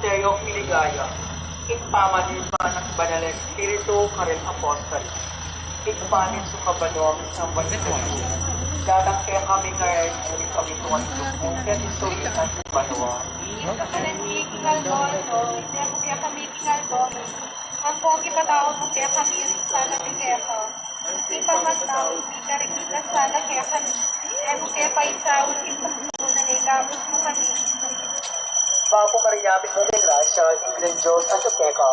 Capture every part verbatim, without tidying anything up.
Misteryo ning ligaya, ing pamanyublan ning Banal a Espiritu karing apostol. Ing panis ning kabanua misamban king Dios. Datang kekami ngeni ing kamintuan ning lugmu, king isuyu ning banua. Ing kakanan mi king aldo-aldo, ibie mu kekami king aldo ngeni. Ampo ipatawad mu kekami ring sala mi keka, anti ing pamamatawad mi karing mikasala kekami. E mu ke paisaul king pagdurunan, nune ikabus mu kami king Bapu Maria, mitmu ka king grasya, ing Ginung Dios atyu keka.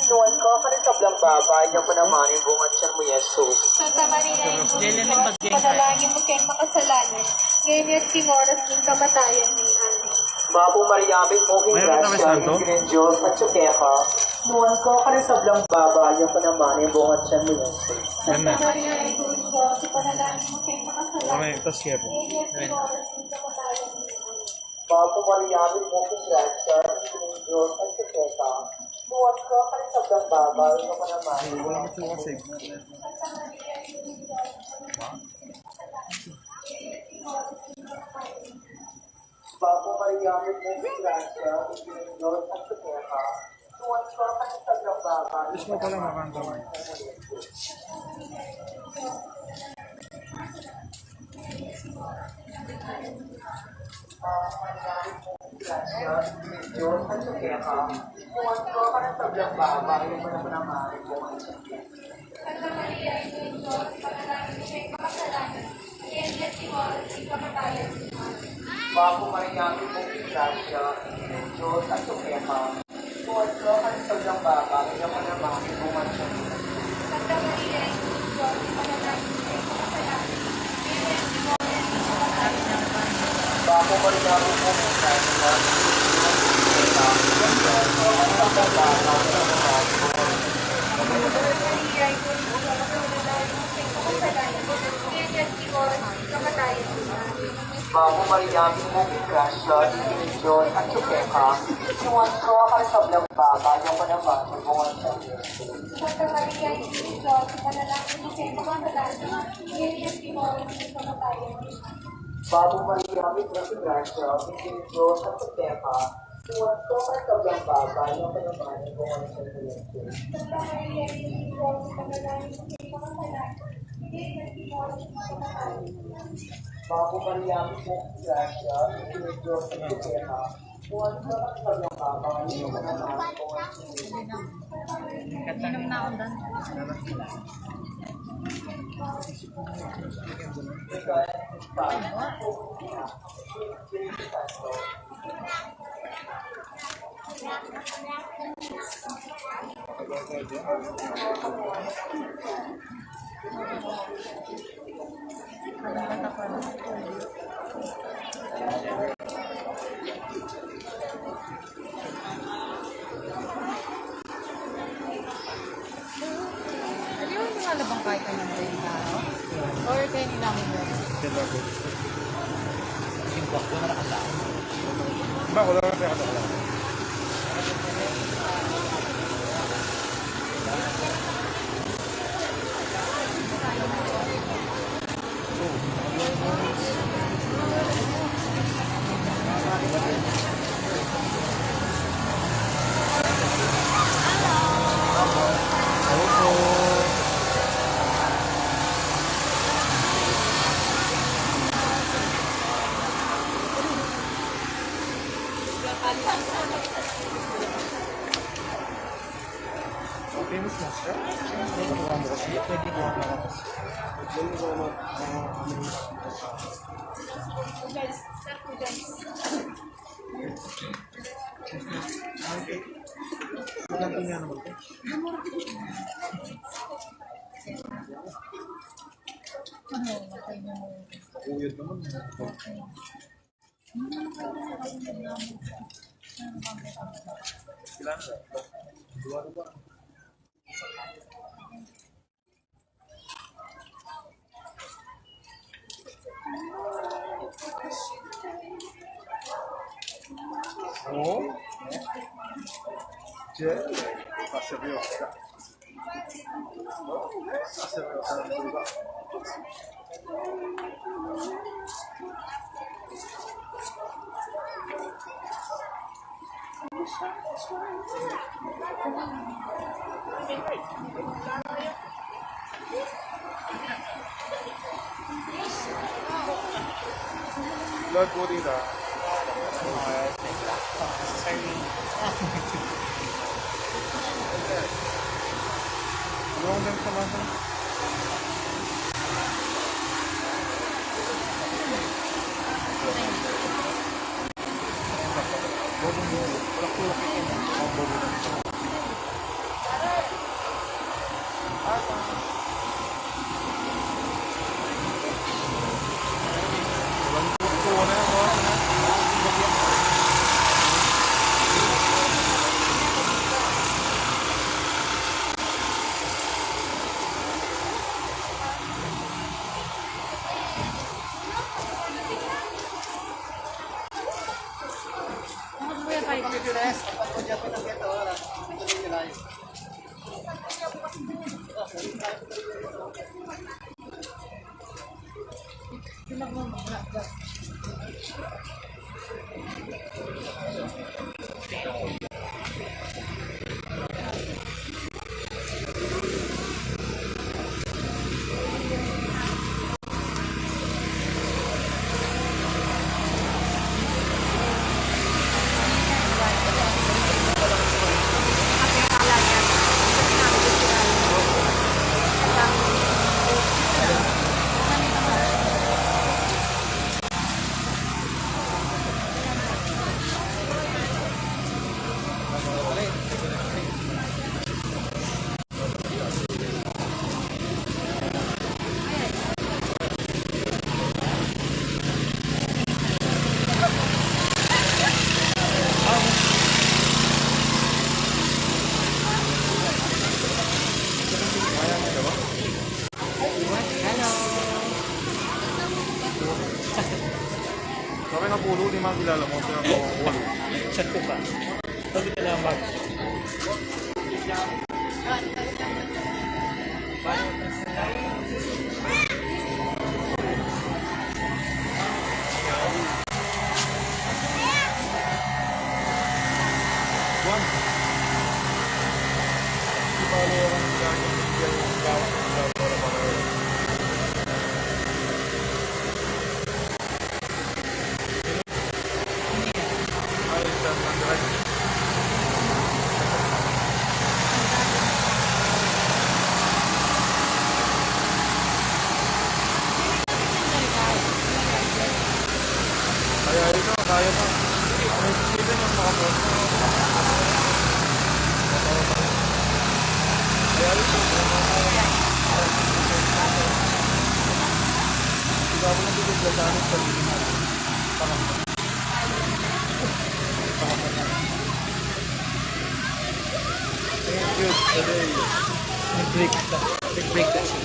Nuan ka karing sablang babai, nuan ya naman ing bunga ning tiyan mu, i Jesus. Santa Maria, Indu ning Dios, ipanalangin mu keng makasalanan, ngeni at king oras ning kamatayan mi. Amen. Bapu Maria, mitmu ka king grasya, ing Ginung Dios atyu keka. Nuan ka karing sablang babai, nuan ya naman ing bunga ning tiyan mu, i Jesus. Santa Maria, Indu ning Dios, ipanalangin mu keng makasalanan, ngeni at king oras ning kamatayan mi. Amen. Bapu Maria, mitmu ka king grasya, ing Ginung Dios atyu keka. Nuan ka karing sablang babai, nuan ya naman ing bunga ning tiyan mu, i Jesus. Bapu Maria, mitmu ka king grasya, ing Ginung Dios atyu keka. Nuan ka karing sablang babai, nuan ya naman ing bunga ning tiyan mu, i Jesus. Bapu Maria, mitmu ka king grasya, ing Ginung Dios atyu keka. Nuan ka karing sablang babai, nuan ya naman ing bunga ning tiyan mu, i Jesus. Santa Maria, Indu ning Dios, ipanalangin mu keng makasalanan, ngeni at king oras ning kamatayan mi. Bapu Maria, mitmu ka king grasya, ing Ginung Dios atyu keka. Nuan ka karing sablang babai, nuan ya naman ing bunga ning tiyan mu, i Jesus. Santa Maria, Indu ning Dios, ipanalangin mu keng makasalanan, ngeni at king oras ning kamatayan mi. Amen. Bapu Maria, mitmu ka king grasya, ing Ginung Dios atyu keka. Nuan ka karing sablang babai, nuan ya naman ing bunga ning tiyan mu, i Jesus. Santa Maria, Indu ning Dios, ipanalangin mu keng makasalanan, ngeni at king oras ning kamatayan mi. Bapu Maria, mitmu ka king grasya, ing Ginung Dios atyu keka. Nuan ka karing sablang babai, nuan ya naman ing bunga ning tiyan mu, i Jesus. Santa Maria, Indu ning Dios, ipanalangin mu keng makasalanan, ngeni at king oras ning kamatayan mi. Bapu Maria, mitmu ka king grasya, ing Ginung Dios atyu keka. Nuan ka karing sablang babai, nuan ya naman ing bunga ning tiyan mu, i Jesus. Minum na akong dan. Ano yung mga labang kahit anong tao? Or kayo yung namin ba? Bako lang ang pera. Famous na siya. Pwede ko. Oh? Diyan, paseryoso ka. Oh, paseryoso ka, di ba? Blood body na. Yung din sa masa. Sabi na pulo, di man kilala mo, pero walu. Sa tuka. Sabi ka lang, Mark. Kaya ito, kaya pa. Ang isip yung mga boss. Kaya ito, kaya ito. Hindi ako nabibigla sa amin sa Pilipinas. Thank you today. Nag-break ka. Nag-break ka siya.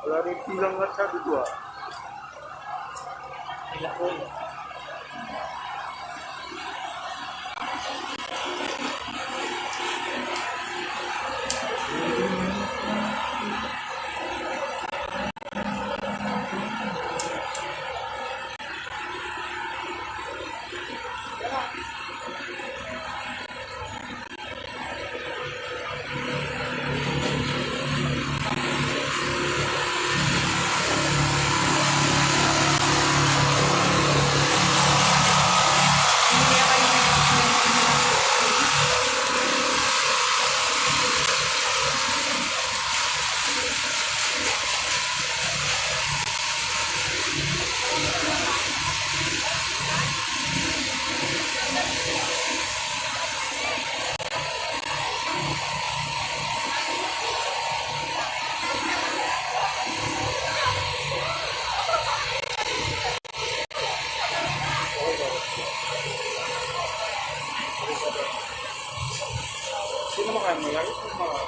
Wala rin pilang nga sabi ko, ah. Pila ko yun? Sino mga ano yan? Yung mga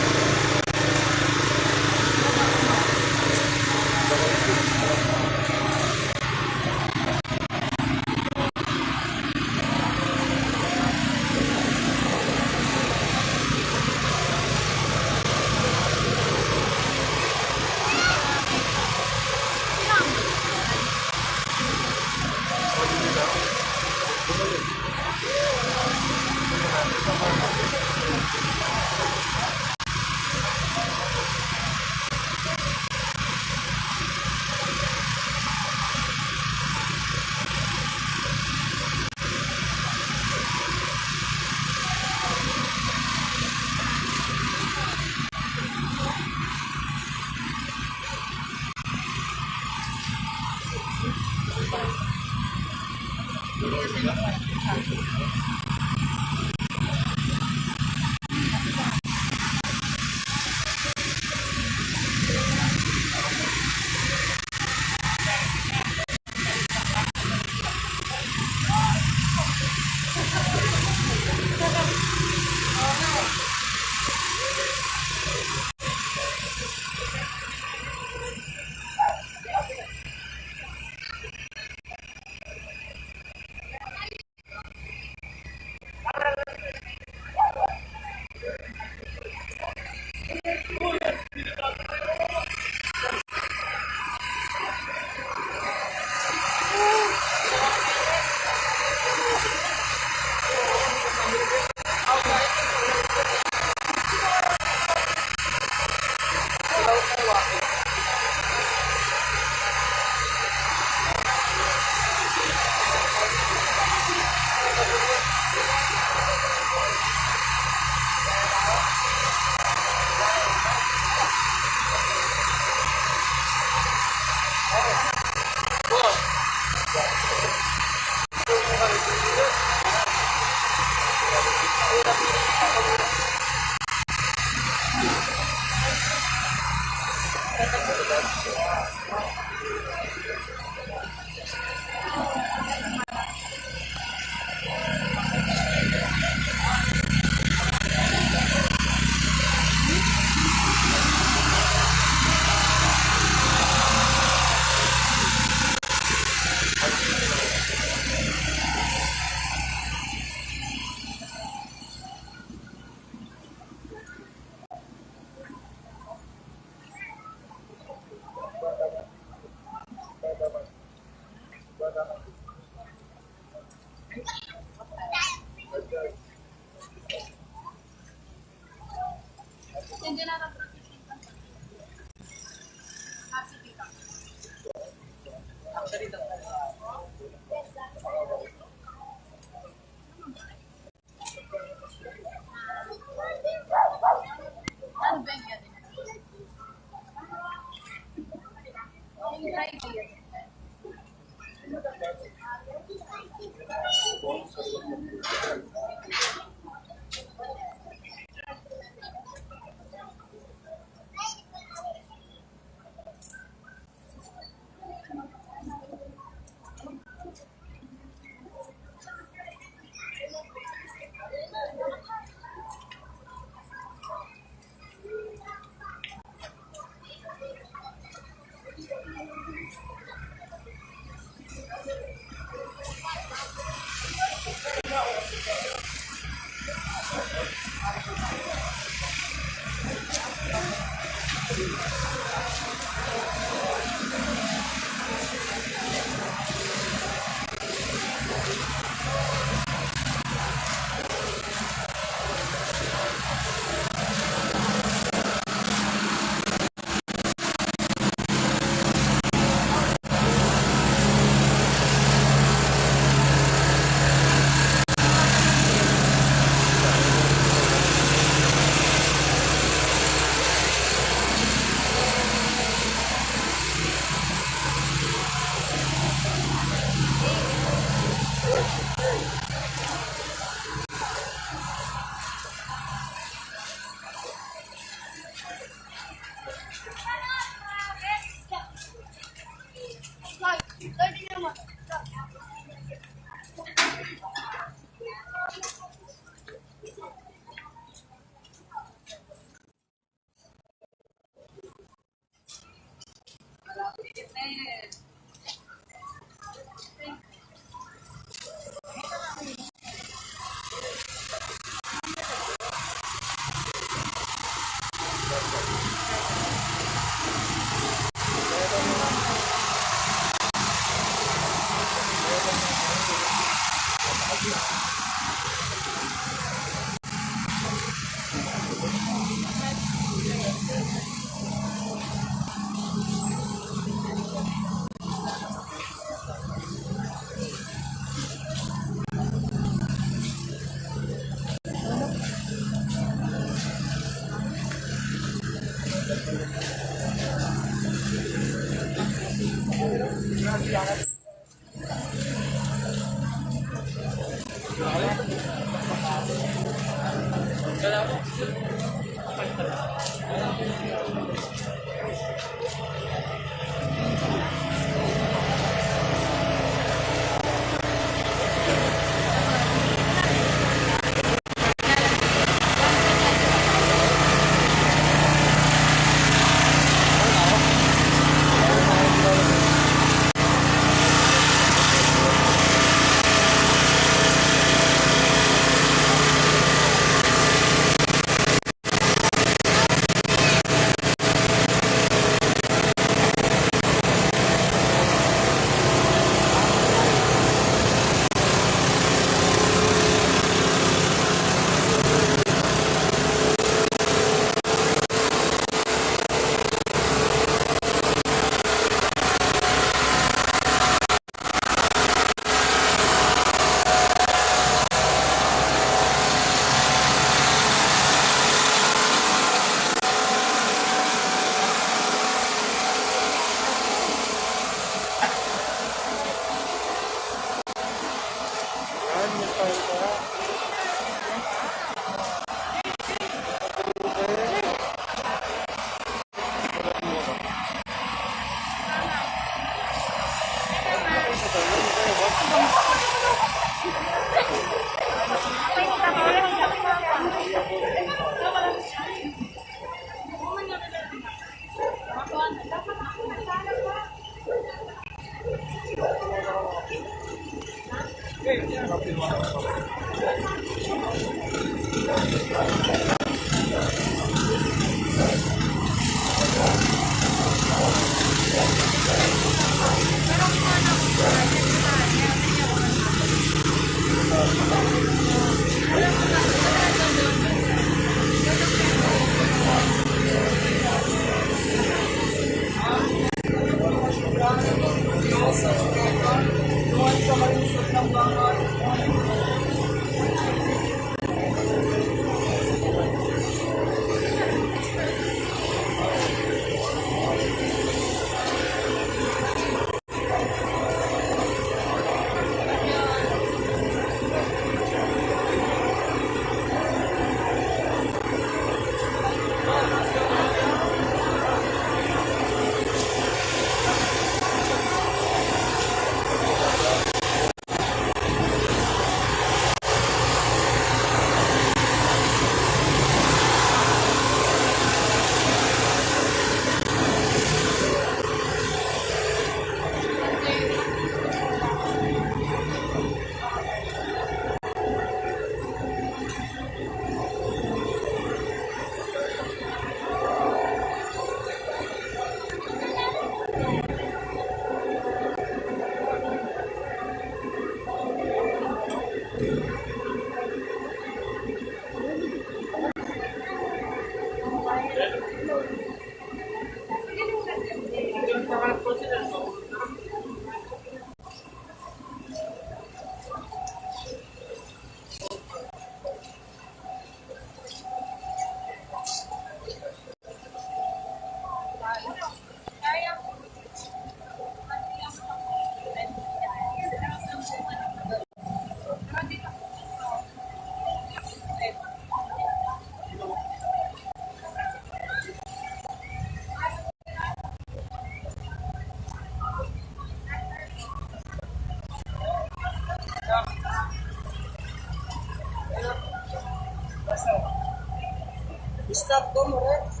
Stop ko, Mure.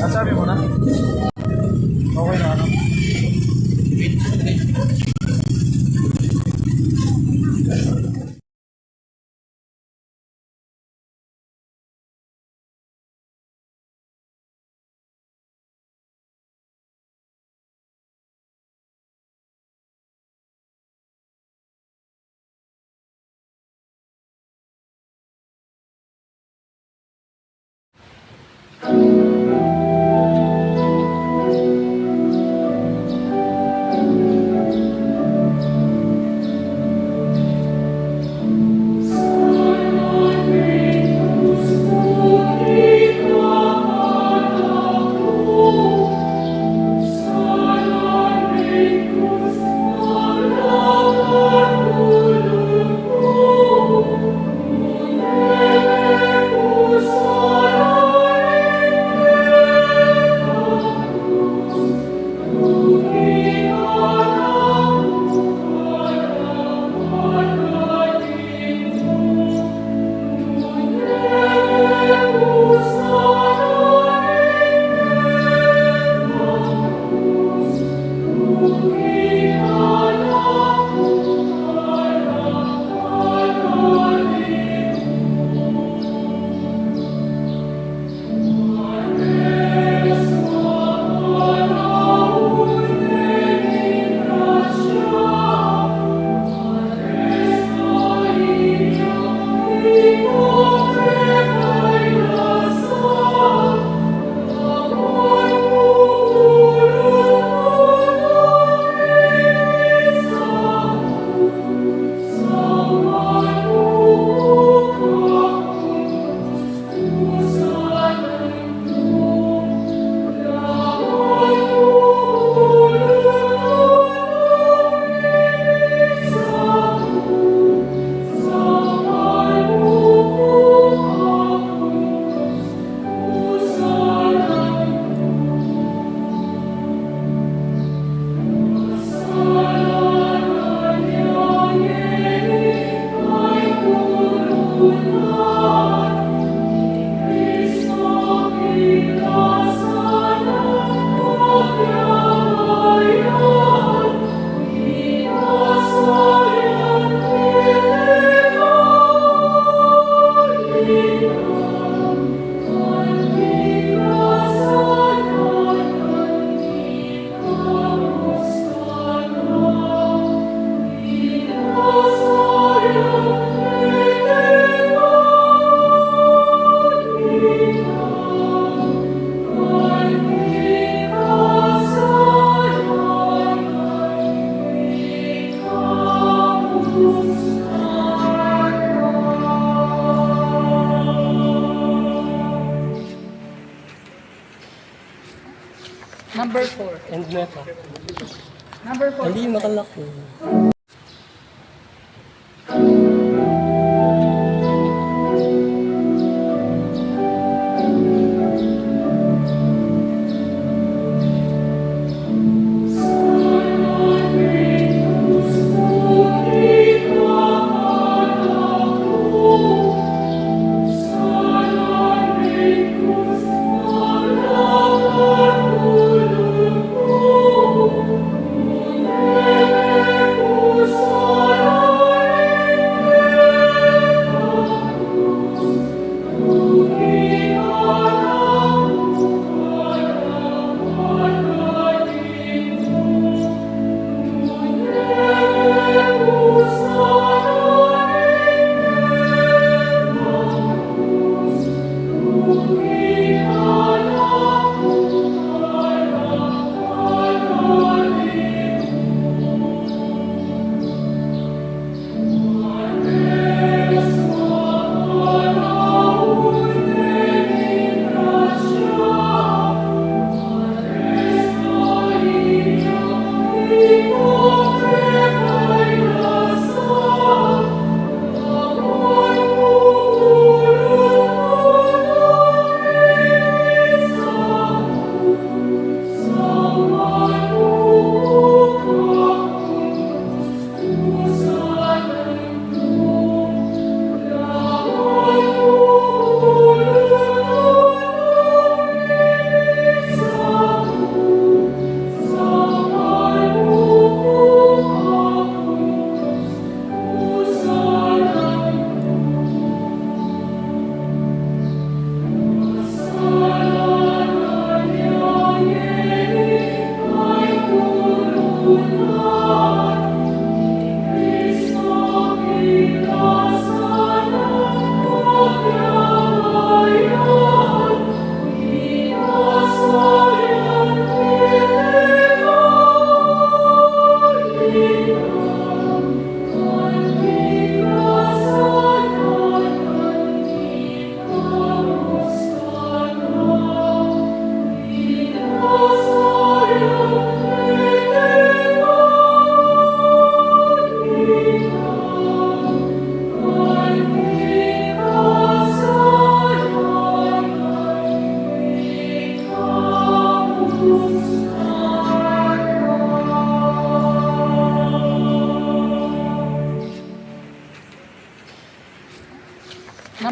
Ang sabi mo na? Okay na, ano? Number four. And metal. Number four. Hindi makalak eh.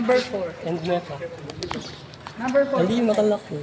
Number four. And Mecca. Number four. Ali, makalaki.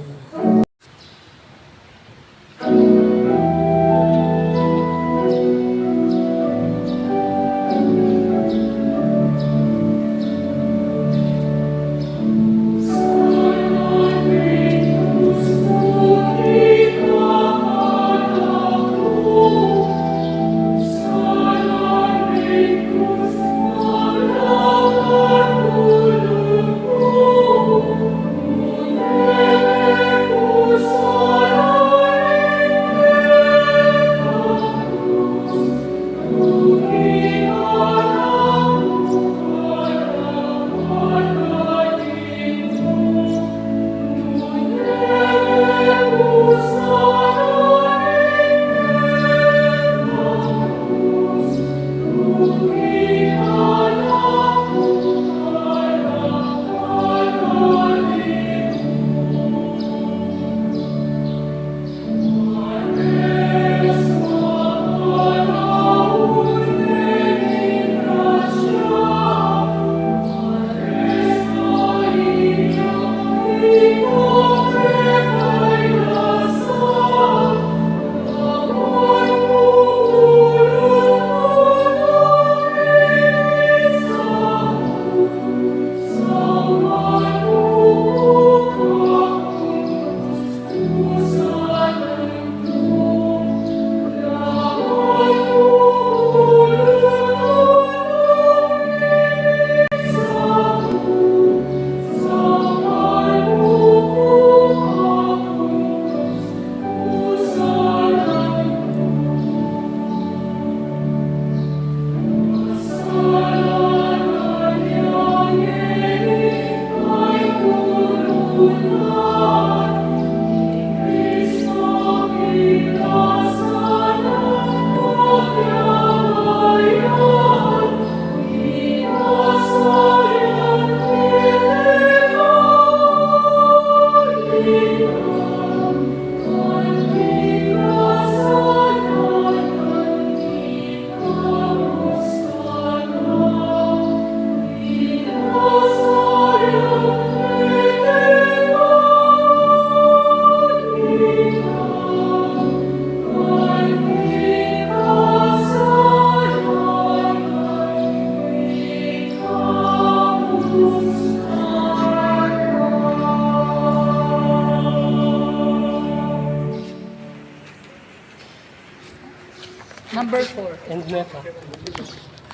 Number four. And Mecca.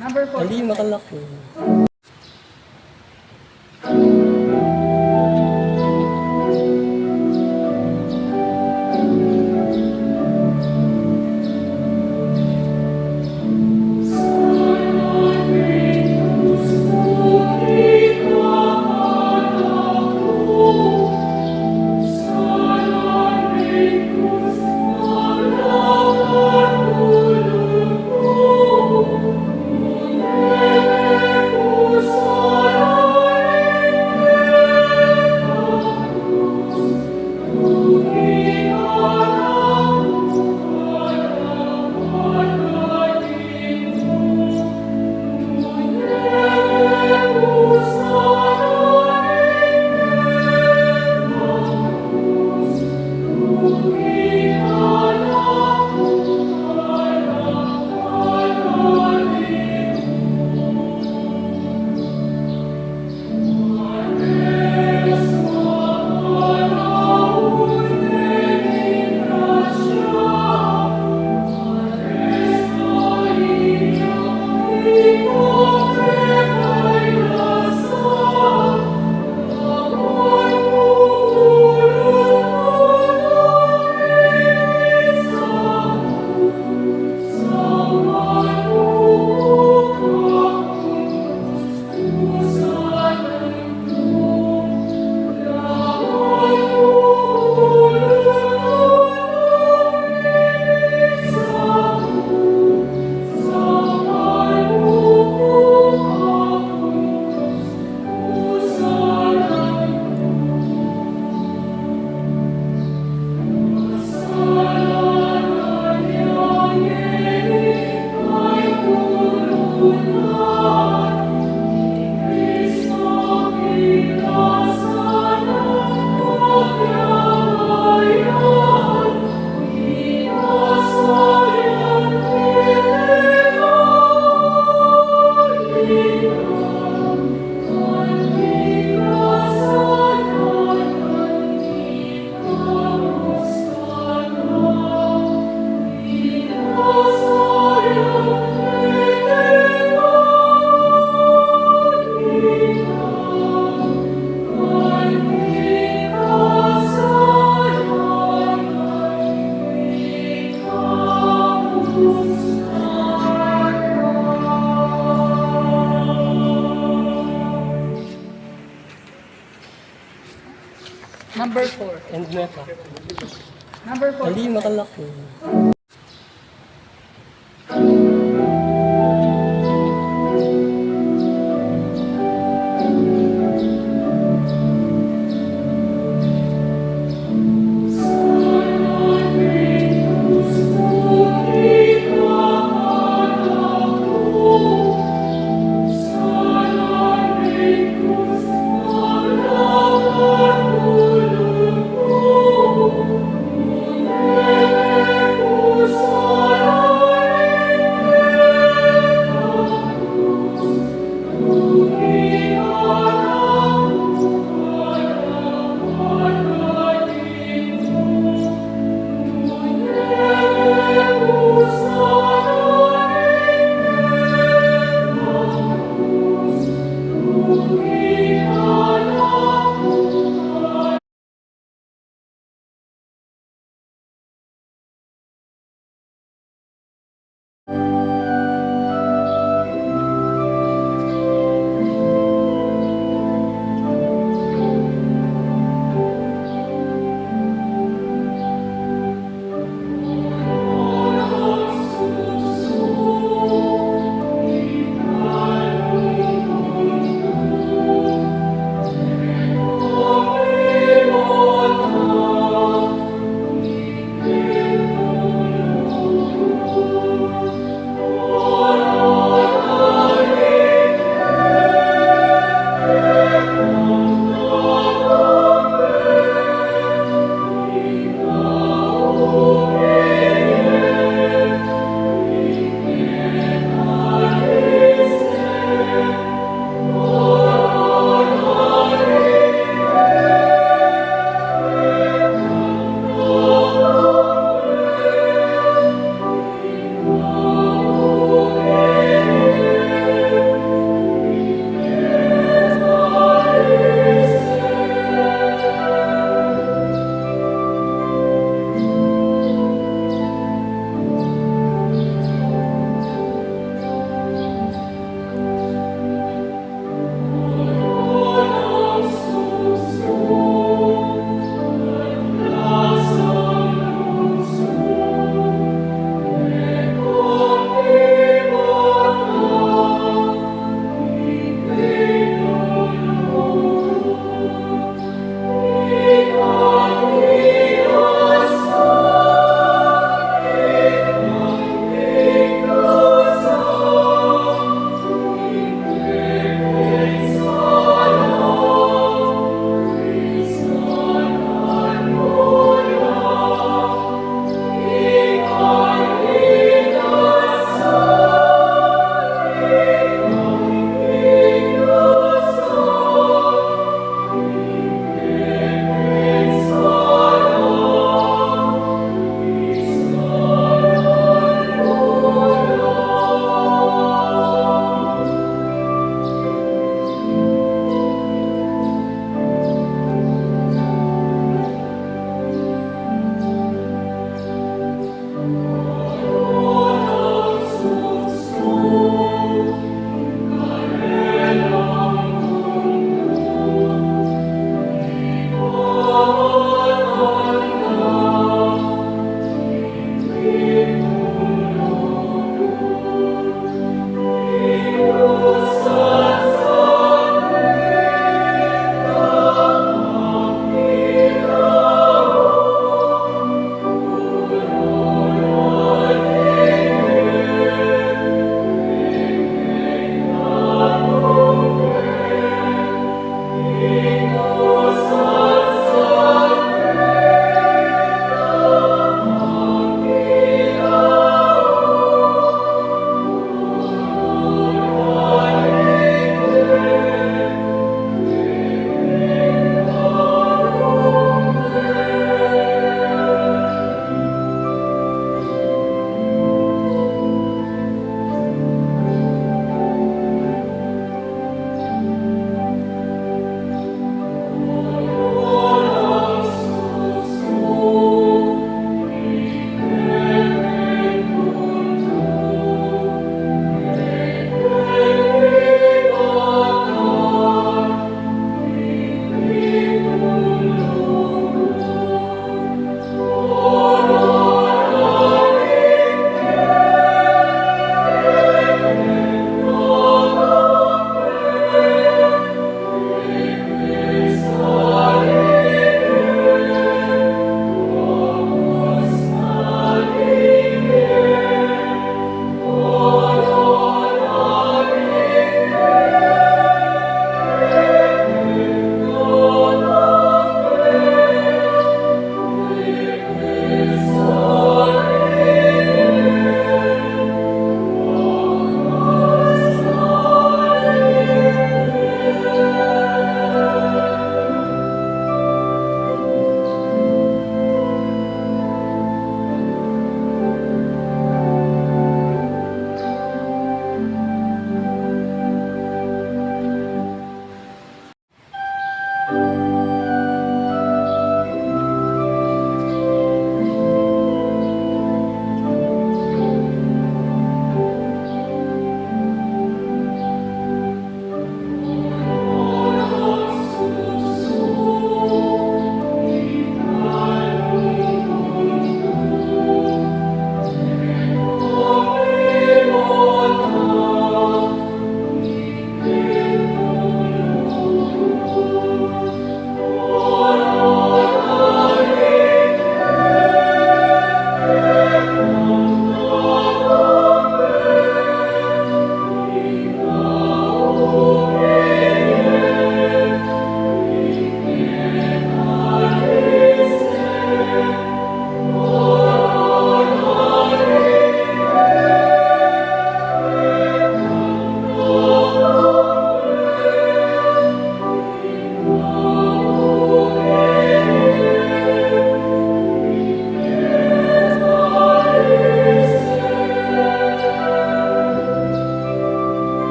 Number four. Ali, makalaki. Number four. And Meta. Number four. Ali, makalaki.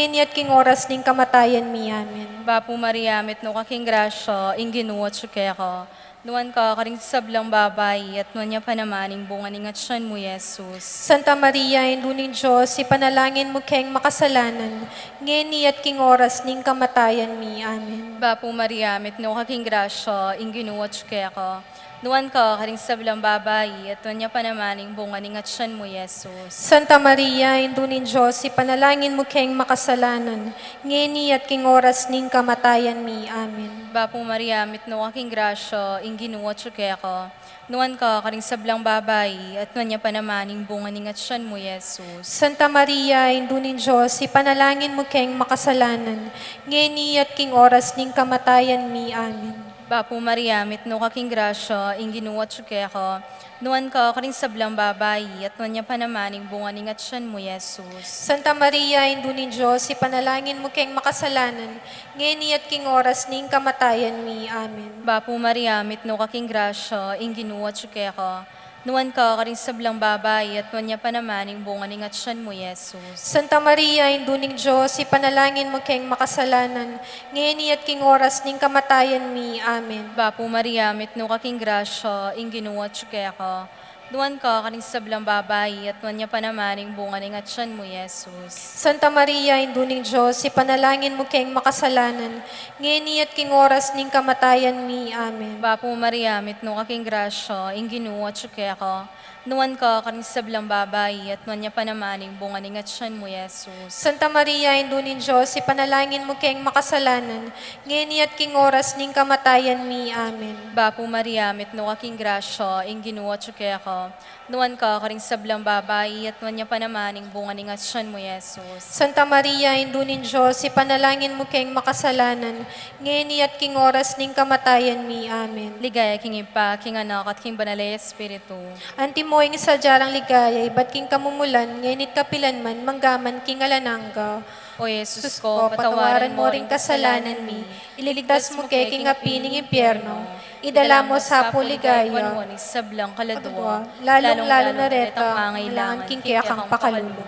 ngeni at king oras ning kamatayan mi. Amen. Bapu Maria, mitmu ka king grasya, ing Ginu atyu keka. Nuan ka karing sablang babai, at nuan ya pa naman ing bunga ning atyan mu, Jesus. Santa Maria, Indu ning Dios, ipanalangin mu keng makasalanan, ngeni at king oras ning kamatayan mi. Amen. Bapu Maria, mitmu ka king grasya, ing Ginu atyu keka. Nuan ka karing sablang babai, at nuan ya pa naman ing bunga ning atyan mu, Jesus. Santa Maria, Indu ning Dios, ipanalangin mu keng makasalanan, ngeni at king oras ning kamatayan mi. Amen. Bapu Maria, mitmu ka king grasya, ing Ginu atyu keka. Nuan ka karing sablang babai, at nuan ya pa naman ing bunga ning atyan mu, Jesus. Santa Maria, Indu ning Dios, ipanalangin mu keng makasalanan, ngeni at king oras ning kamatayan mi. Amen. Bapu Maria, mitmu ka king grasya, ing Ginu atyu keka. Nuan ka karing sablang babai, at nuan ya pa naman ing bunga ning atyan mu, Jesus. Santa Maria, Indu ning Dios, ipanalangin mu keng makasalanan, ngeni at king oras ning kamatayan mi. Amen. Bapu Maria, mitmu ka king grasya, ing Ginu atyu keka. Nuan ka karing sablang babai, at nuan ya pa naman ing bunga ning atyan mu, Jesus. Santa Maria, Indu ning Dios, ipanalangin mu keng makasalanan, ngeni at king oras ning kamatayan mi. Amen. Bapu Maria, mitmu ka king grasya, ing Ginu atyu keka. Nuan ka karing sablang babai, at nuan ya pa naman ing bunga ning atyan mu, Jesus. Santa Maria, Indu ning Dios, ipanalangin mu keng makasalanan, ngeni at king oras ning kamatayan mi. Amen. Bapu Maria, mitmu ka king grasya, ing Ginu atyu keka. Nuan ka karing sablang babai, at nuan ya pa naman ing bunga ning atyan mu, Jesus. Santa Maria, Indu ning Dios, ipanalangin mu keng makasalanan, ngeni at king oras ning kamatayan mi. Amen. Bapu Maria, mitmu ka king grasya, ing Ginu atyu keka. Nuan ka karing sablang babai, at nuan ya pa naman ing bunga ning atyan mu, Jesus. Santa Maria, Indu ning Dios, ipanalangin mu keng makasalanan, ngeni at king oras ning kamatayan mi. Amen. Ligaya king Ibpa, king Anak, at king Banal a Espiritu. Antimo ing sadya rang ligaya, ibat king kamumulan, ngeni at kapilan man, mangga man king alang angga. O Jesus ko, patawaran mo ring kasalanan mi, iligtas mu ke king api ning impyerno, idala mo sa pu ligaya ning sablang kaladua, lalung-lalu na retang mangailangan king kekang pakalulu.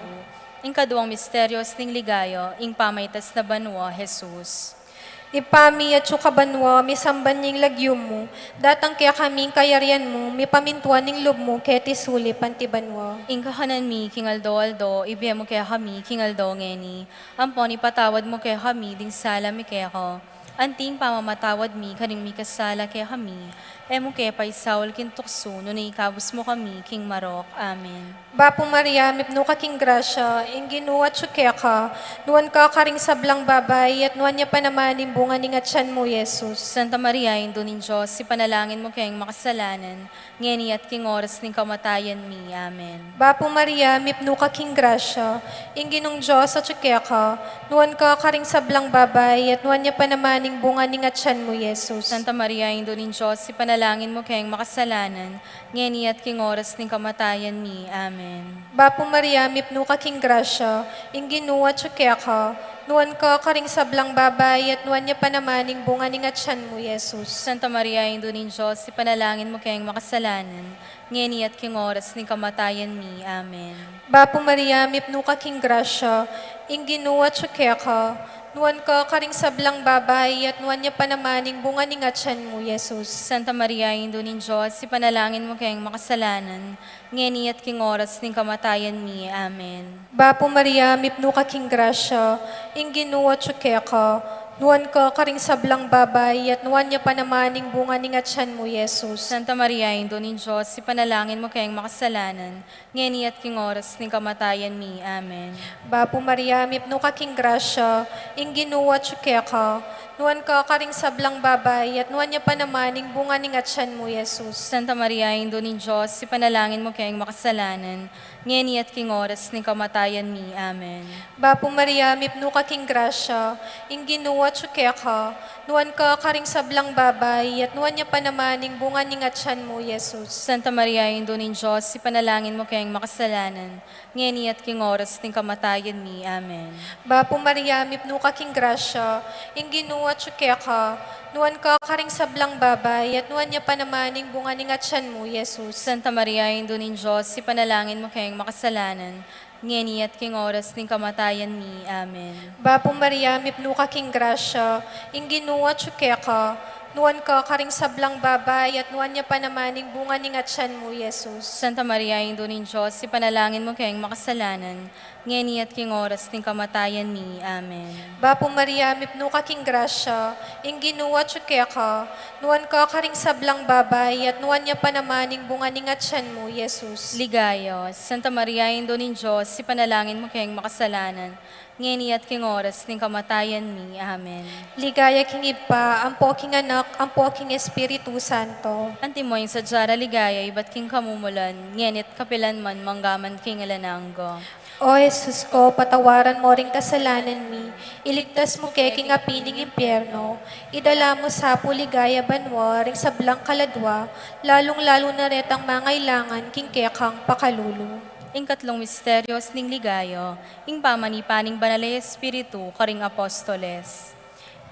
Ing kaduang misteryo ning ligaya, ing pamaitas na banua Jesus. Ibpa mi, atsu ka banua, misamban ya ing lagyu mu, datang kekami ing kayarian mu, mipamintuan ing lub mu keti sulip anti banua. Ing kakanan mi king aldo-aldo, ibie mu kekami king aldo ngeni. Ampon ipatawad mu kekami ding sala mi keka, anti ing pamamatawad mi karing mikasala kekami. E mu ke paisaul king tuksu, nune ikabus mu kami king marok. Amen. Bapu Maria, mipnu ka king grasya, ing Ginu atsu keka, nuan ka karing sablang babai, at nuan ya pa naman ing bunga ning atyan mu, Jesus. Santa Maria, Indu ning Dios, ipanalangin mu keng makasalanan, ngeni at king oras ning kamatayan mi. Amen. Bapu Maria, mipnu ka king grasya, ing Ginung Dios atsu keka, nuan ka karing sablang babai, at nuan ya pa naman ing bunga ning atyan mu, Jesus. Santa Maria, Indu ning Dios, ipanalangin mu keng makasalanan, ngeni at king oras ning kamatayan mi. Amen. Bapu Maria, mipnu ka king grasya, ing Ginu atsu keka, nuan ka karing sablang babai, at nuan ya pa naman ing bunga ning atyan mu, Jesus. Santa Maria, Indu ning Dios, ipanalangin mu keng makasalanan, ngeni at king oras ning kamatayan mi. Amen. Bapu Maria, mipnu ka king grasya, ing Ginu atsu keka, nuan ka karing sablang babai, at nuan ya pa naman ing bunga ning atyan mu, Jesus. Santa Maria, Indu ning Dios, ipanalangin mu keng makasalanan, ngeni at king oras ning kamatayan mi. Amen. Bapu Maria, mipnu ka king grasya, ing Ginu atsu keka, nuan ka karing sablang babai, at nuan ya pa naman ing bunga ning atyan mu, Jesus. Santa Maria, Indu ning Dios, ipanalangin mu keng makasalanan, ngeni at king oras ning kamatayan mi. Amen. Bapu Maria, mipnu ka king grasya, ing Ginu atsu keka, nuan ka karing sablang babai, at nuan ya pa naman ing bunga ning atyan mu, Jesus. Santa Maria, Indu ning Dios, ipanalangin mu keng makasalanan, ngeni at king oras ning kamatayan mi. Amen. Bapu Maria, mipnu ka king grasya, ing Ginu atsu keka, nuan ka karing sablang babai, at nuan ya pa naman ing bunga ning atyan mu, Jesus. Santa Maria, Indu ning Dios, ipanalangin mu keng makasalanan, ngeni at king oras ning kamatayan mi. Amen. Bapu Maria, mipnu ka king grasya, ing Ginu atsu keka, nuan ka karing sablang babai, at nuan ya pa naman ing bunga ning atyan mu, Jesus. Santa Maria, Indu ning Dios, ipanalangin mu keng makasalanan, ngeni at king oras ning kamatayan mi. Amen. Bapu Maria, mipnu ka king grasya, ing Ginu atyu keka, nuan ka karing sablang babai, at nuan ya pa naman ing bunga ning atyan mu, Jesus. Santa Maria, Indu ning Dios, ipanalangin mu keng makasalanan, ngeni at king oras ning kamatayan mi. Amen. Bapu Maria, mipnu ka king grasya, ing Ginu atyu keka, nuan ka karing sablang babai, at nuan ya pa naman ing bunga ning atyan mu, Jesus. Ligaya, Santa Maria, Indu ning Dios, ipanalangin mu keng makasalanan, ngeni at king oras ning kamatayan mi. Amen. Ligaya king Ibpa, ampo king Anak, ampo king Espiritu Santo. Antimo ing sadya rang ligaya ibat king kamumulan, ngeni at kapilan man, manggaman king alang angga. O Jesus ko, patawaran mo ring kasalanan mi, iligtas mu ke king api ning impyerno, idala mu sa pu king ligaya banua ring sablang kaladua, lalung-lalu na retang mangailangan king kekang pakalulu. Ing katlung misteryos ning ligaya, ing pamanipa ning Banal a Espiritu karing apostoles.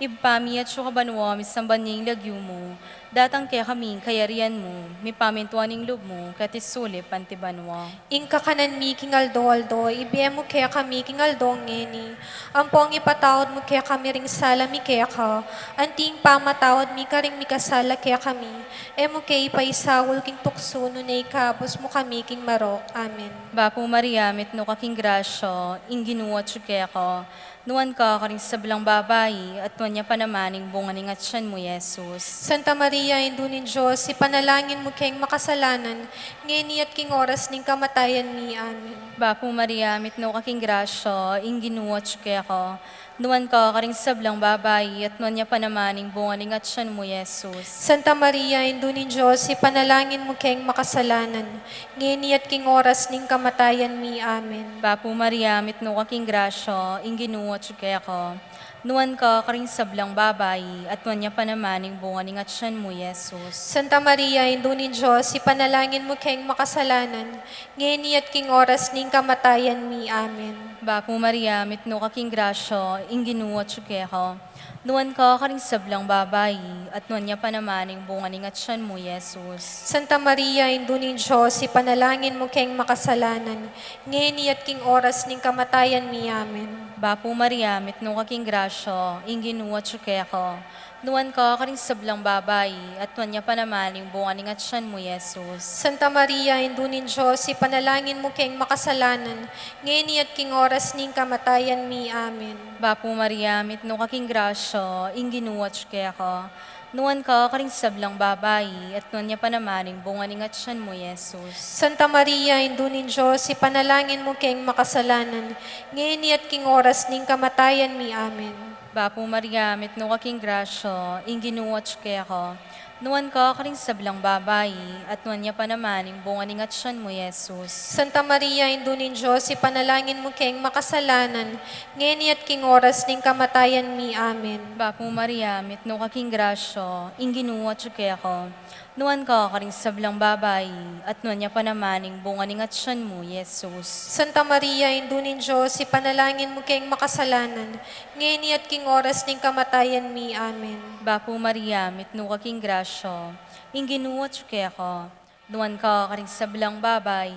Ibpa mi atsu ka banua, misamban ya ing lagyu mu, datang kekami ing kayarian mu, mipamintuan ing lub mu, keti sulip anti banua. Ing kakanan mi king aldo-aldo, ibie mu kekami king aldo ngeni, ampong ipatawad mu kekami ring sala mi keka, anti ing pamatawad mi karing mikasala kekami, e mu ke ipaisaul king tuksu, nune ikabus mu kami king marok. Amen. Bapu Maria, mitmu ka king grasya, ing Ginu atyu keka, nuan ka karing sablang babai, at nuan ya pa naman ing bunga ning atyan mu, Jesus. Santa Maria, Indu ning Dios, ipanalangin mu keng makasalanan, ngeni at king oras ning kamatayan mi. Amen. Bapu Maria, mitmu ka king grasya, ing Ginu atyu keka, nuan ka karing sablang babai, at nuan ya pa naman ing bunga ning atyan mu, Jesus. Santa Maria, Indu ning Dios, ipanalangin mu keng makasalanan, ngeni at king oras ning kamatayan mi. Amen. Bapu Maria, mitmu ka king grasya, ing Ginu atyu keka, nuan ka karing sablang babai, at nuan ya pa naman ing bunga ning atyan mu, Jesus. Santa Maria, Indu ning Dios, ipanalangin mu keng makasalanan, ngeni at king oras ning kamatayan mi. Amen. Bapu Maria, mitmu ka king grasya, ing Ginu atyu keka, nuan ka karing sablang babai, at nuan ya pa naman ing bunga ning atyan mu, Jesus. Santa Maria, Indu ning Dios, ipanalangin mu keng makasalanan, ngeni at king oras ning kamatayan mi. Amen. Bapu Maria, mitmu ka king grasya, ing Ginu atyu keka, nuan ka karing sablang babai, at nuan ya pa naman ing bunga ning atyan mu, Jesus. Santa Maria, Indu ning Dios, ipanalangin mu keng makasalanan, ngeni at king oras ning kamatayan mi. Amen. Bapu Maria, mitmu ka king grasya, ing Ginu atyu keka, nuan ka karing sablang babai, at nuan ya pa naman ing bunga ning atyan mu, Jesus. Santa Maria, Indu ning Dios, ipanalangin mu keng makasalanan, ngeni at king oras ning kamatayan mi. Amen. Bapu Maria, mitmu ka king grasya, ing Ginu atyu keka, nuan ka karing sablang babai, at nuan ya pa naman ing bunga ning atyan mu, Jesus. Santa Maria, Indu ning Dios, ipanalangin mu keng makasalanan, ngeni at king oras ning kamatayan mi. Amen. Bapu Maria, mitmu ka king grasya, ing Ginu atyu keka, nuan ka karing sablang babai, at nuan ya pa naman ing bunga ning atyan mu, Jesus. Santa Maria, Indu ning Dios, ipanalangin mu keng makasalanan, ngeni at king oras ning kamatayan mi. Amen. Bapu Maria, mitmu ka king grasya, ing Ginu atyu keka, nuan ka karing sablang babai,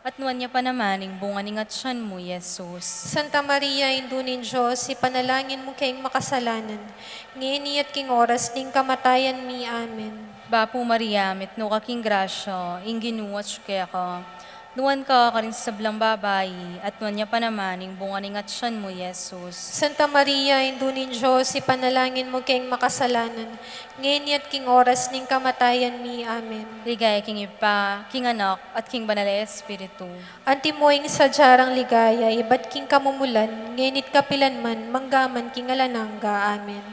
at nuan ya pa naman ing bunga ning atyan mu, Jesus. Santa Maria, Indu ning Dios, ipanalangin mu keng makasalanan, ngeni at king oras ning kamatayan mi. Amen. Bapu Maria, mitmu ka king grasya, ing Ginu atyu keka, nuan ka karing sablang babai, at nuan ya pa naman ing bunga ning atyan mu, Jesus. Santa Maria, Indu ning Dios, ipanalangin mu keng makasalanan, ngeni at king oras ning kamatayan mi. Amen. Ligaya king Ibpa, king Anak, at king Banal a Espiritu. Antimo ing sadya rang ligaya, ibat king kamumulan, ngeni at kapilan man, manggaman king alang angga. Amen.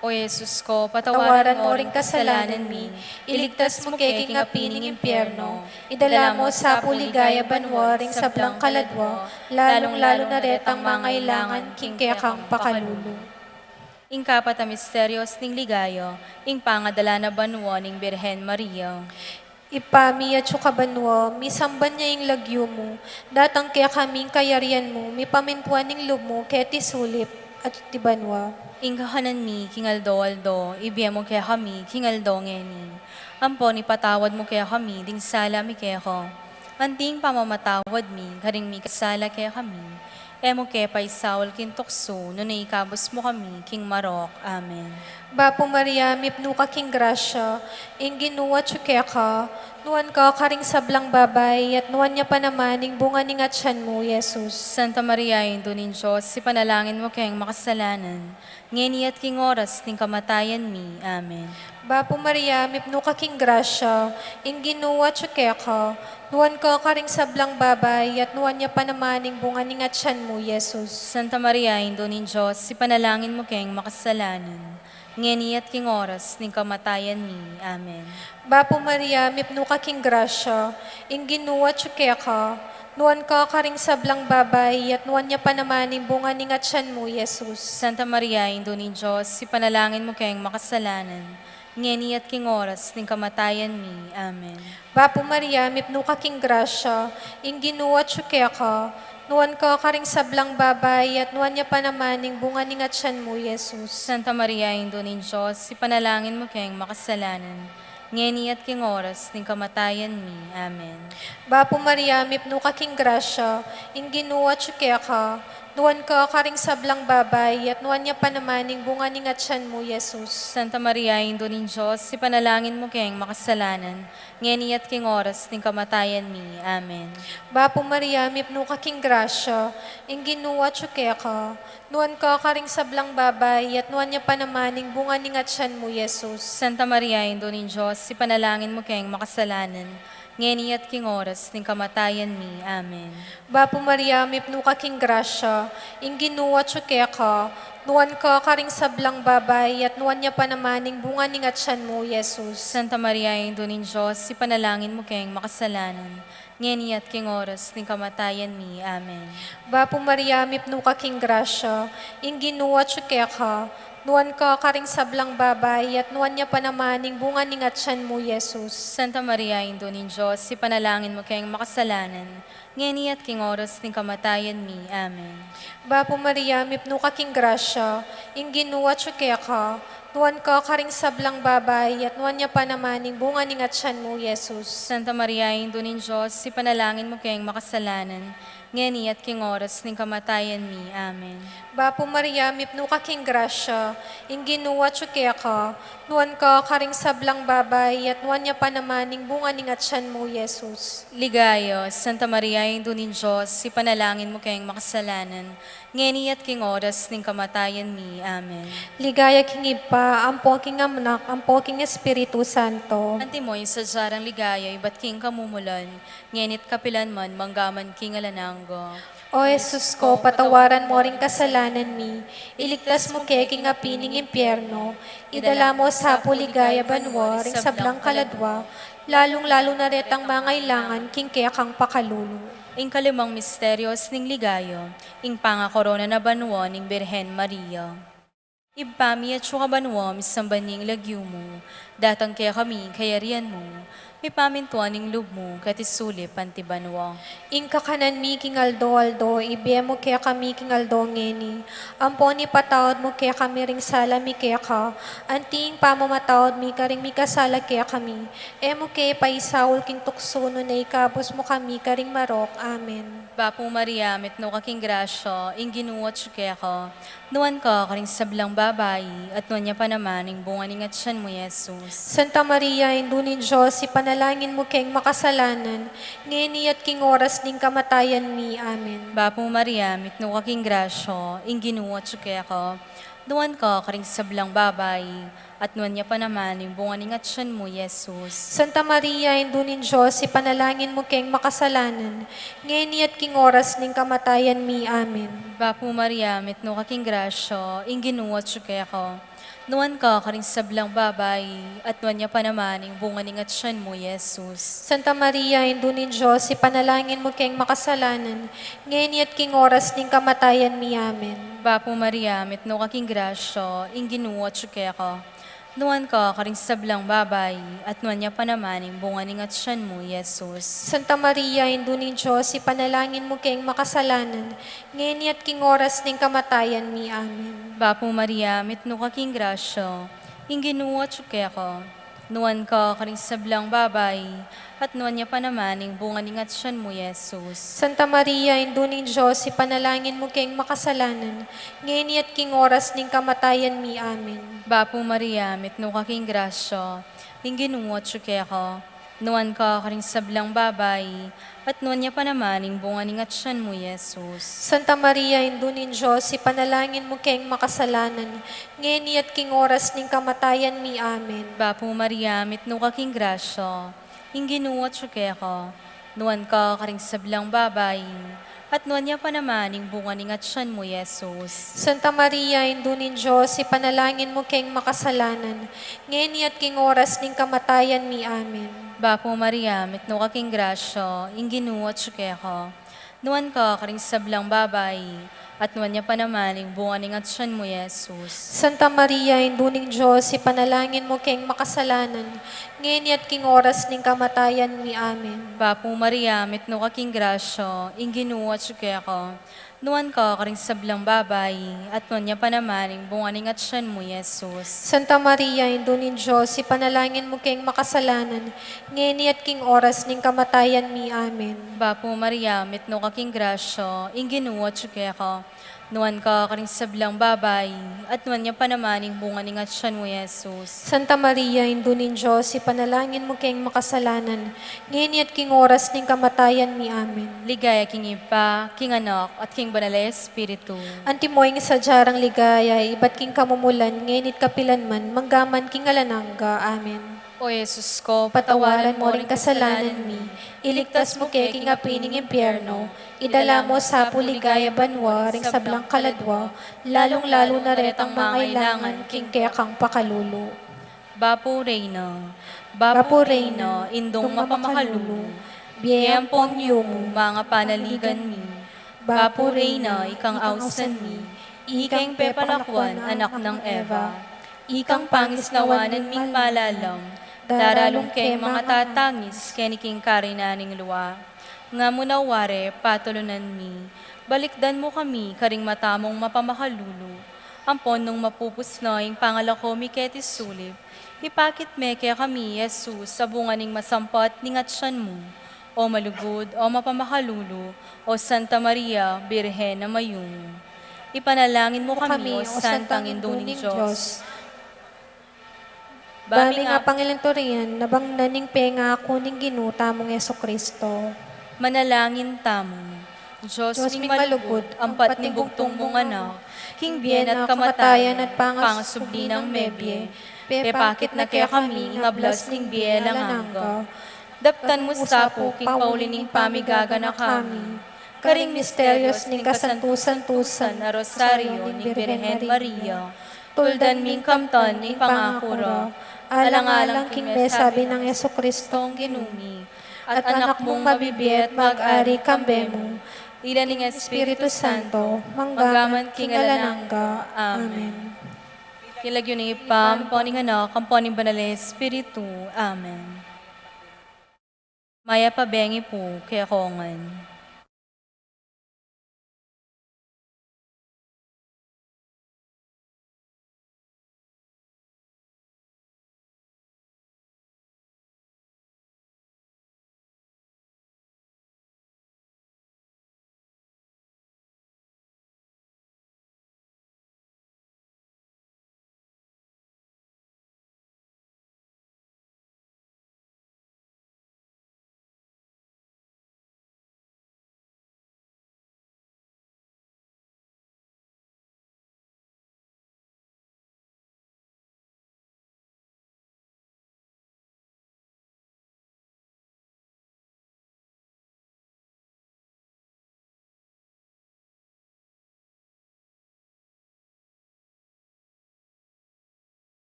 O Jesus ko, patawaran mo ring kasalanan mi, iligtas mu ke king api ning impyerno, idala mu sa pu king ligaya banua ring sablang kaladua, lalung-lalu na retang mangailangan king kekang pakalulu. Ing kapat a misteryos ning ligaya, ing pangadala na banua ning Birhen Maria. Ibpa mi atsu ka banua, misamban ya ing lagyu mu, datang kekami ing kayarian mu, mipamintuan ing lub mu, keti sulip anti banua. Ing kakanan mi king aldo-aldo, ibie mu kekami king aldo ngeni. Ampon ipatawad mu kekami ding sala mi keka, Anti ing pamamatawad mi karing mikasala kekami, e mu ke paisaul king tuksu, nune ikabus mu kami king marok. Amen. Bapu Maria, mipnu ka king grasya, ing Ginu atyu keka, nuan ka karing sablang babai, at nuan ya pa naman ing bunga ning atyan mu, Jesus. Santa Maria, Indu ning Dios, ipanalangin mu keng makasalanan, ngeni at king oras ning kamatayan mi. Amen. Bapu Maria, mipnu ka king grasya, ing Ginu atyu keka, nuan ka karing sablang babai, at nuan ya pa naman ing bunga ning atyan mu, Jesus. Santa Maria, Indu ning Dios, ipanalangin mu keng makasalanan, ngeni at king oras ning kamatayan mi. Amen. Bapu Maria, mipnu ka king grasya, ing Ginu atyu keka, nuan ka karing sablang babai, at nuan ya pa naman ing bunga ning atyan mu, Jesus. Santa Maria, Indu ning Dios, ipanalangin mu keng makasalanan, ngeni at king oras ning kamatayan mi. Amen. Bapu Maria, mipnu ka king grasya, ing Ginu atyu keka, nuan ka karing sablang babai, at nuan ya pa naman ing bunga ning atyan mu, Jesus. Santa Maria, Indu ning Dios, ipanalangin mu keng makasalanan, ngeni at king oras ning kamatayan mi. Amen. Bapu Maria, mipnu ka king grasya, ing Ginu atyu keka, nuan ka karing sablang babai, at nuan ya pa naman ing bunga ning atyan mu, Jesus. Santa Maria, Indu ning Dios, ipanalangin mu keng makasalanan, ngeni at king oras ning kamatayan mi. Amen. Bapu Maria, mipnu ka king grasya, ing Ginu atyu keka, nuan ka karing sablang babai, at nuan ya pa naman ing bunga ning atyan mu, Jesus. Santa Maria, Indu ning Dios, ipanalangin mu keng makasalanan, ngeni at king oras ning kamatayan mi. Amen. Bapu Maria, mipnu ka king grasya, ing Ginu atyu keka, nuan ka karing sablang babai, at nuan ya pa naman ing bunga ning atyan mu, Jesus. Santa Maria, Indu ning Dios, ipanalangin mu keng makasalanan, ngeni at king oras ning kamatayan mi. Amen. Bapu Maria, mipnu ka king grasya, ing Ginu atyu keka, nuan ka karing sablang babai, at nuan ya pa naman ing bunga ning atyan mu, Jesus. Santa Maria, Indu ning Dios, ipanalangin mu keng makasalanan, ngeni at king oras ning kamatayan mi. Amen. Bapu Maria, mipnu ka king grasya, ing Ginu atyu keka, nuan ka karing sablang babai, at nuan ya pa naman ing bunga ning atyan mu, Jesus. Santa Maria, Indu ning Dios, ipanalangin mu keng makasalanan, ngeni at king oras ning kamatayan mi. Amen. Bapu Maria, mipnu ka king grasya, ing Ginu atyu keka, nuan ka karing sablang babai, at nuan ya pa naman ing bunga ning atyan mu, Jesus. Ligaya, Santa Maria, Indu ning Dios, ipanalangin mu keng makasalanan, ngeni at king oras ning kamatayan mi. Amen. Ligaya king Ibpa, ampo king Anak, ampo king Espiritu Santo. Antimo ing sadya rang ligaya ibat king kamumulan, ngeni at kapilan man, mangga man king alang angga. O Jesus ko, patawaran mo ring kasalanan mi, iligtas mu ke king api ning impyerno, idala mu sa pu king ligaya banua ring sablang kaladua, lalung-lalu na retang mangailangan king kekang pakalulu. Ing kalimang misteryos ning ligaya, ing pangakorona na banua ning Birhen Maria. Ibpa mi, atsu ka banua, misamban ya ing lagyu mu, datang kekami ing kayarian mu, mipamintuan ing lub mu keti sulip anti banua. Ing kakanan mi king aldo-aldo ibie mu kekami king aldo ngeni, ampon ipatawad mu kekami ring sala mi keka, anti ing pamamatawad mi karing mikasala kekami, e mu ke paisaul king tuksu, nune ikabus mu kami karing marok. Amen. Bapu Maria, mitmu ka king grasya, ing Ginu atsu keka. Nuan ka karing sablang babai, at nuan ya pa naman ing bunga ning atyan mu, Jesus. Santa Maria, Indu ning Dios, ipanalangin mu keng makasalanan, ngeni at king oras ning kamatayan mi. Amen. Bapu Maria, mitmu ka king grasya, ing Ginu atsu keka. Nuan ka karing sablang babai, at nuan ya pa naman ing bunga ning atyan mu, Jesus. Santa Maria, Indu ning Dios, ipanalangin mu keng makasalanan, ngeni at king oras ning kamatayan mi. Amen. Bapu Maria, mitmu ka king grasya, ing Ginu atsu keka. Nuan ka karing sablang babai, at nuan ya pa naman ing bunga ning atyan mu, Jesus. Santa Maria, Indu ning Dios, ipanalangin mu keng makasalanan, ngeni at king oras ning kamatayan mi. Amen. Bapu Maria, mitmu ka king grasya, ing Ginu atsu keka. Nuan ka karing sablang babai, at nuan ya pa naman ing bunga ning atyan mu, Jesus. Santa Maria, Indu ning Dios, ipanalangin mu keng makasalanan, ngeni at king oras ning kamatayan mi. Amen. Bapu Maria, mitmu ka king grasya, ing Ginu atsu keka. Nuan ka karing sablang babai, at nuan ya pa naman ing bunga ning atsan mu, Jesus. Santa Maria, Indu ning Dios, ipanalangin mu keng makasalanan, ngeni at king oras ning kamatayan mi. Amen. Bapu Maria, mitmu ka king grasya, ing Ginu atyu keka. Nuan ka karing sablang babai, at nuan ya pa naman ing bunga ning atsan mu, Jesus. Santa Maria, Indu ning Dios, ipanalangin mu keng makasalanan, ngeni at king oras ning kamatayan mi. Amen. Bapu Maria, mitmu ka king grasya, ing Ginu atyu keka. Nuan ka karing sablang babai, at nuan ya pa naman ing bunga ning atsan mu, Jesus. Santa Maria, Indu ning Dios, ipanalangin mu keng makasalanan, ngeni at king oras ning kamatayan mi. Amen. Bapu Maria, mitmu ka king grasya, ing Ginu atyu keka. Nuan ka karing sablang babai, at nuan ya pa naman ing bunga ning atsan mu, Jesus. Santa Maria, Indu ning Dios, ipanalangin mu keng makasalanan, ngeni at king oras ning kamatayan mi. Amen. Bapu Maria, mitmu ka king grasya, ing Ginu atyu keka. Nuan ka karing sablang babai, at nuan ya pa naman ing bunga ning atsan mu, Jesus. Santa Maria, Indu ning Dios, ipanalangin mu keng makasalanan, ngeni at king oras ning kamatayan mi. Amen. Bapu Maria, mitmu ka king grasya, ing Ginu atyu keka. Nuan ka karing sablang babai, at nuan ya pa naman ing bunga ning atsan mu, Jesus. Santa Maria, Indu ning Dios, ipanalangin mu keng makasalanan, ngeni at king oras ning kamatayan mi. Amen. Ligaya king Ibpa, king Anak, at king Banal a Espiritu. Antimo ing sadya rang ligaya, ibat king kamumulan, ngeni at kapilan man, manggaman king alang angga. Amen. O Jesus ko, patawaran mo ring kasalanan mi, iligtas mu ke king api ning impyerno, idala mu sa pu ligaya banua ring sablang kaladua, lalung-lalu na retang mangailangan king kekang pakalulu. Bapu Reyna, Bapu Reyna, Indung mapamakalulu, bie ampon yumu, manga panaligan mi. Bapu Reyna, ikang ausan mi, ikeng pepalakuan anak nang Eva. Ikang pangisnawanan ming malalam, daralung keng mangatatangis keni king karinan ning lua. Nga mu na wari, patulunan mi, balikdan mu kami karing mata mung mapamakalulu. Ampon nung mapupus na ing pangalako mi keti sulip, ipakit me kekami i Jesus a bunga ning masampat ning atsan mu. O malugud, o mapamakalulu, o Santa Maria, Birhen a mayumu. Ipanalangin mu kami, o Santang Indu ning Dios. Ba mi nga pangalinturian, nabangnan ning pengaku ning Ginu tamung Jesucristo. Manalangin tamu. Dios ming malugud, ampat ning bugtung mung Anak, king bie na at kamatayan at pangasubli nang mebie, pepakit na kekami ing ablas ning bie alang angga. Daptan mu sa pu king pauli ning pamigaganaka mi karing misterios ning kasantu-santusan a Rosario ning Birhen Maria. Tuldan ming kamtan ing pangaku ra, alang-alang king mesabi nang Jesucristong Ginu mi, at Anak mung mabibie at mag-ari kambe mu, ila ning Espiritu Santo, manggaman king alang angga. Amen. King lagyu ning Ibpa, ampo ning Anak, ampo ning Banal a Espiritu. Amen. Mayap a bengi pu kekongan.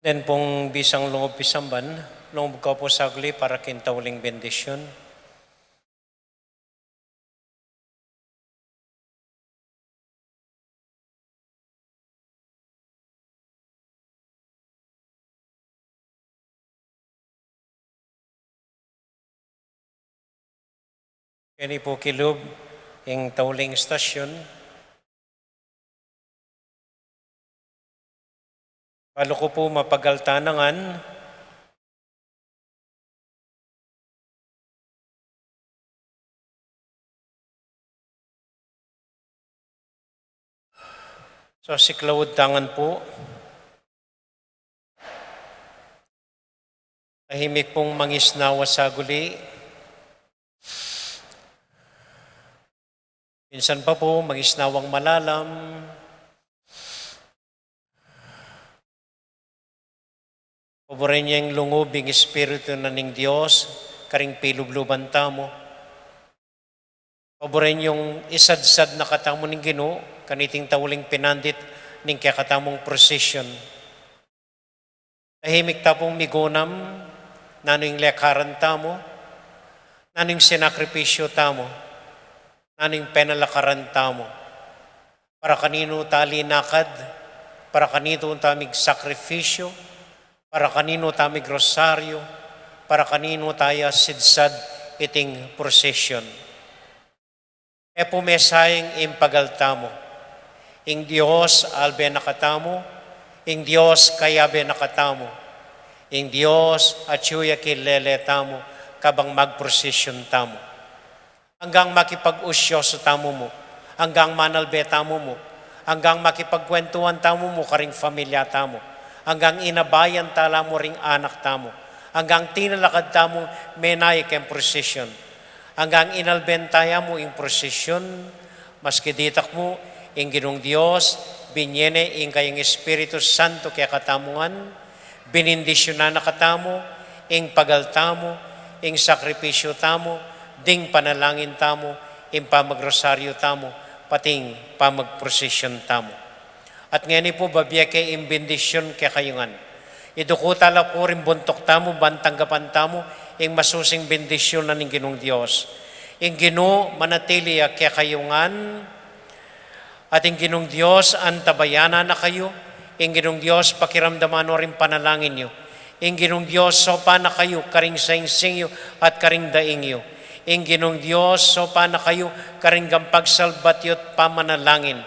Den pung bisang lungub pisamban, lungub kayu pu saguli para king tauling bendisyun. Keni pu kilub ing tauling stasyun. Balu ku pu mapagalta na ngan. So, siklaud ta ngan pu. Tahimik pung mangisnawa saguli. Minsan pa pu, mangisnawang malalam. Paburen yang lungub ing Espiritu na ning Dios karing pilubluban tamu. Paburen yang isadsad na katamu ning Ginu kaniting tauling pinandit ning kekatamung prosesyon. Tahimik ta pung migunam, nanu ing lekaran tamu, nanu ing sinakripisyu tamu, nanu ing penalakaran tamu. Para kaninu ta linakad, para kaninu ta migsakripisyu, para kaninu ta migrosaryu, para kaninu ta ya sidsad iting prosesyon. E pu mesayang ing pagal tamu. Ing Dios albe na katamu, ing Dios kayabe na katamu, ing Dios atyu ya kilele tamu, kabang magprosesyon tamu. Anggang makipag-usyoso tamu mu, anggang manalbe tamu mu, anggang makipagkwentuhan tamu mu karing familia tamu, anggang inabayan ta la mu ring anak tamu, anggang tinalakad tamu menaya keng prosesyon. Anggang inalben ta ya mu ing prosesyon, maski ditak mu, ing Ginung Dios, binye ne ing kayang Espiritu Santo kekatamu ngan, binindisyunan na katamu, ing pagal tamu, ing sakripisyu tamu, ding panalangin tamu, ing pamagrosaryu tamu, pati ing pamagprosesyon tamu. At ngeni pu, babie ke ing bendisyun kekayu ngan. Iduku ta la pu ring buntuk tamu, ban tanggapan tamu ing masusing bendisyun na ning Ginung Dios. Ing Ginu manatili ya kekayu ngan, at ing Ginung Dios antabayanan na kayu, ing Ginung Dios pakiramdaman no ring panalangin yu. Ing Ginung Dios saupan na kayu karing saingsing yu at karing daing yu. Ing Ginung Dios saupan na kayu karing gampagsalbat yu at pamanalangin.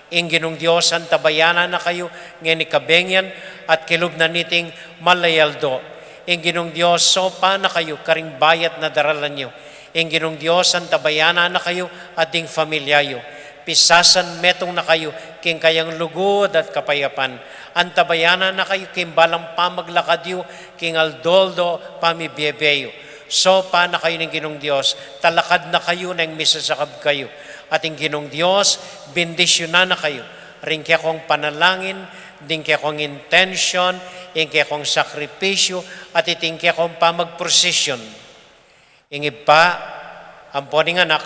Ing Ginung Dios antabayanan na kayu ngeni kabeng yan at kilub na niting malayaldo. Ing Ginung Dios saupan na kayu karing bayat na daralan yu. Ing Ginung Dios antabayanan na kayu at ding familia yu. Pisasan metung na kayu king kayang lugud at kapayapan. Antabayanan na kayu king balang pamaglakad yu king aldo-aldo pamibiebe yu. Saupan na kayu ning Ginung Dios, talakad na kayu neng misasakab kayu. At ing Ginung Dios, bendisyunan na kayu ring kekong panalangin, ding kekong intensyon, ing kekong sakripisyu, at iting kekong pamagprosesyon. Ing Ibpa, ampo ning Anak,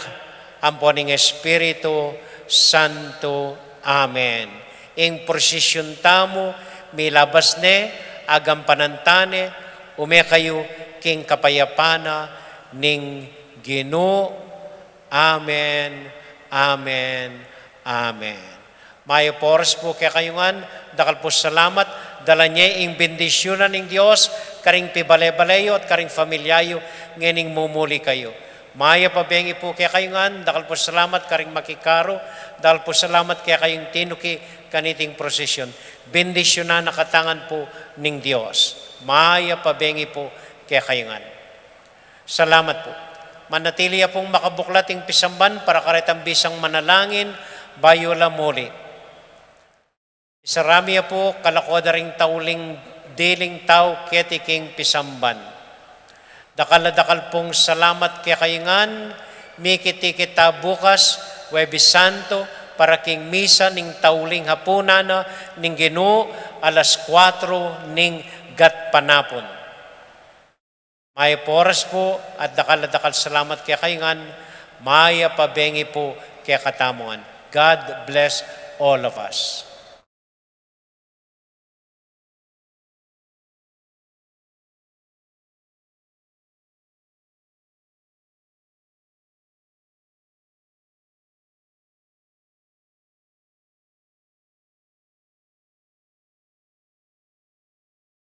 ampo ning Espiritu Santo. Amen. Ing prosesyun tamu milabas ne, agampanan ta ne, ume kayu king kapayapan na ning Ginu. Amen, amen, amen. Mayap a oras pu kekayu ngan, dakal pu salamat, dala ne ing bendisyun na ning Dios karing pibale-bale yu at karing familia yu ngening mumuli kayu. Mayap a bengi pu kekayu ngan, dakal pu salamat karing makikaru, dakal pu salamat kekayung tinuki kaniting prosesyun. Bendisyunan na katamu ngan pu ning Dios. Mayap a bengi pu kekayu ngan. Salamat pu. Manatili ya pung makabuklat ing pisamban para karetang bisang manalangin bayu la muli. Isara mi ya pu, kalako da ring tauling diling tau keti king pisamban. Dakal a dakal pung salamat kekayu ngan, mikit-ikit ta bukas, Huwebes Santo, para king misa ning tauling hapunan na ning Ginu, alas kuwatro ning gatpanapun. Mayap a oras pu at dakal a dakal salamat kekayu ngan, mayap a bengi pu kekatamu ngan. God bless all of us.